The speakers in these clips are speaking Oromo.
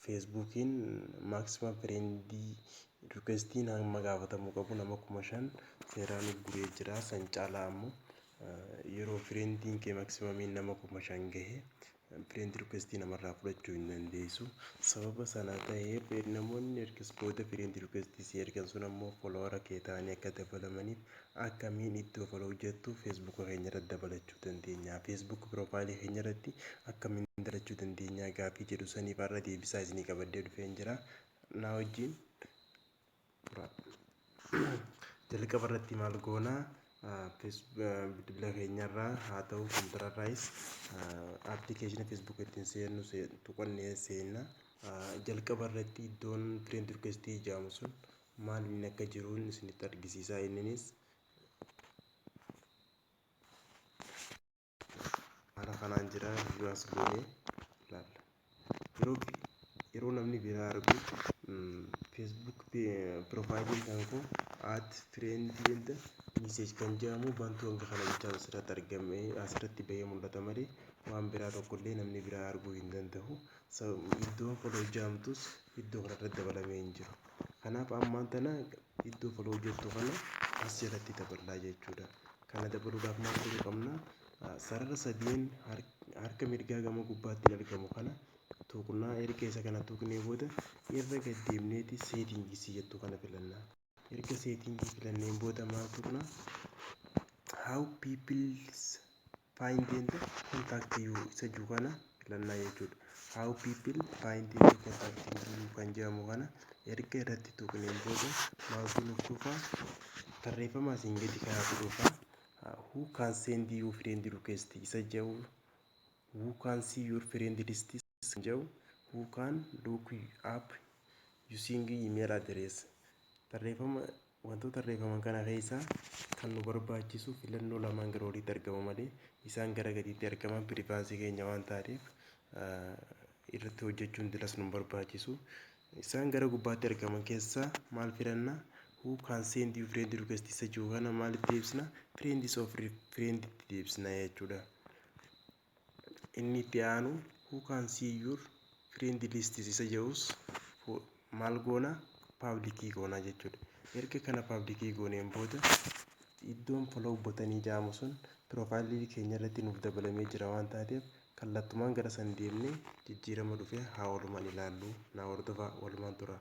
Feesbuukiin maximum friend requestiin hamma gaafatamuu qabu nama 5000 seeraan ugguree jira. San caalaa ammoo yeroo friendiin kee maximumiin nama 5000 gahe friend requestii namarraa fudhachuu hin dandeessu. Sababa sana ta'eef namoonni ergas booda friend requestii si ergan sun ammoo followera kee ta'anii akka dabalamaniif akkamiin iddoo follow jettu Feesbuuka keenya irratti dabalachuu dandeenya? Facebook profileii keenya irratti akkamiin dabalachuu dandeenya? Gaaffii jedhu saniif har'a deebisaa isinii qabadhee dhufeen jira. Na wajjin tura. Jalqaba irratti maal goonaa? Bilbila keenyarraa haa ta'u kompiitararraayis appilikeeshina Facebook ittiin seennu tuqannee seenna. Jalqaba irratti iddoon friend requestii jedhamu sun maal inni akka jiruun isinitti argisiisa. Inninis haala kanaan jira. View as goonee ilaalla. Yeroo namni biraa argu Facebook profileiin kan koo add friend and message kan jedhamu bantuu hanga kana jechaa asirratti argame, asirratti bahee mul'ata malee waan biraa tokkollee namni biraa arguu hin danda'u. Iddoon follow jedhamtus iddoo kanarratti dabalamee hin jiru. Kanaaf ammaan tana iddoo follow jettu kana as jalatti daballaa jechuudha. Kana dabaluudhaaf maal godhuu qabna? Sarara sadeen harka mirgaa gama gubbaatti argamu kana tuqnaa. Erga isa kana tuqnee booda irra gad deemneeti settingsii jettu kana filanna. Erga settingii filanneen booda maal tuqna? How people find and contact you isa jiru kana filannaa jechuudha. How people find and contact you kan jedhamu kana erga irratti tuqneen booda maaltu nuuf dhufa? Tarreeffama asiin gadi kanaatu dhufa. Who can send you friend request isa jedhu, who can see your friend list jedhu, who can look up using email address. Tarreeffama wantoota tarreeffaman kana keessaa kan nu barbaachisu filannoo lamaan gara oliitti argamu malee isaan gara gadiitti argaman privacy keenya waan taateef irratti hojjechuun dilas nu barbaachisu. Isaan gara gubbaatti argaman keessaa maal filanna? Who can send you friend request isa jiru kana maalitti deebisna? Friends of friend itti deebisna jechuudha. Inni itti aanu who can see your friend list isa jedhus maal goona? Publicii goona jechuudha. Erga kana publicii gooneen booda iddoon follow buttonii jedhamu sun profileii keenya irratti nuuf dabalamee jira waan taateef kallattumaan gara san deemnee jijjiirama dhufee haa walumaan ilaallu. Na hordofaa, walumaan tura.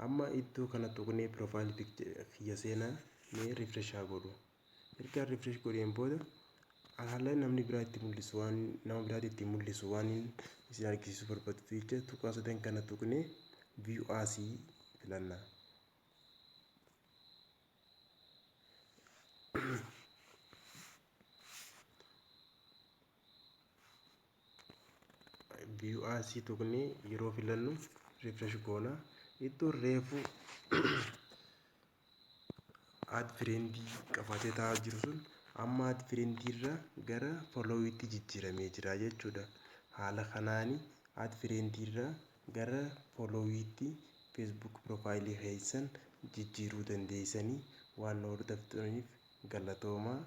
Amma iddoo kana tuqnee profileii kiyya seenaa mee refresh haa godhu. Erga refresh godheen booda haala namni biraa itti mul'isu, waan nama biraatti itti mul'isu waan isin argisiisuu barbaadu jecha tuqaa sadan kana tuqnee view as filanna. View as tuqnee yeroo filannu refresh goona. Iddoo reefu add friendii qabatee taa'aa jiru sun amma add friendii irraa gara followitti jijjiiramee jira jechuudha. Haala kanaani add friendii irraa gara followitti Facebook profileii keessan jijjiiruu dandeessanii. Waan na hordoftaniif galatoomaa.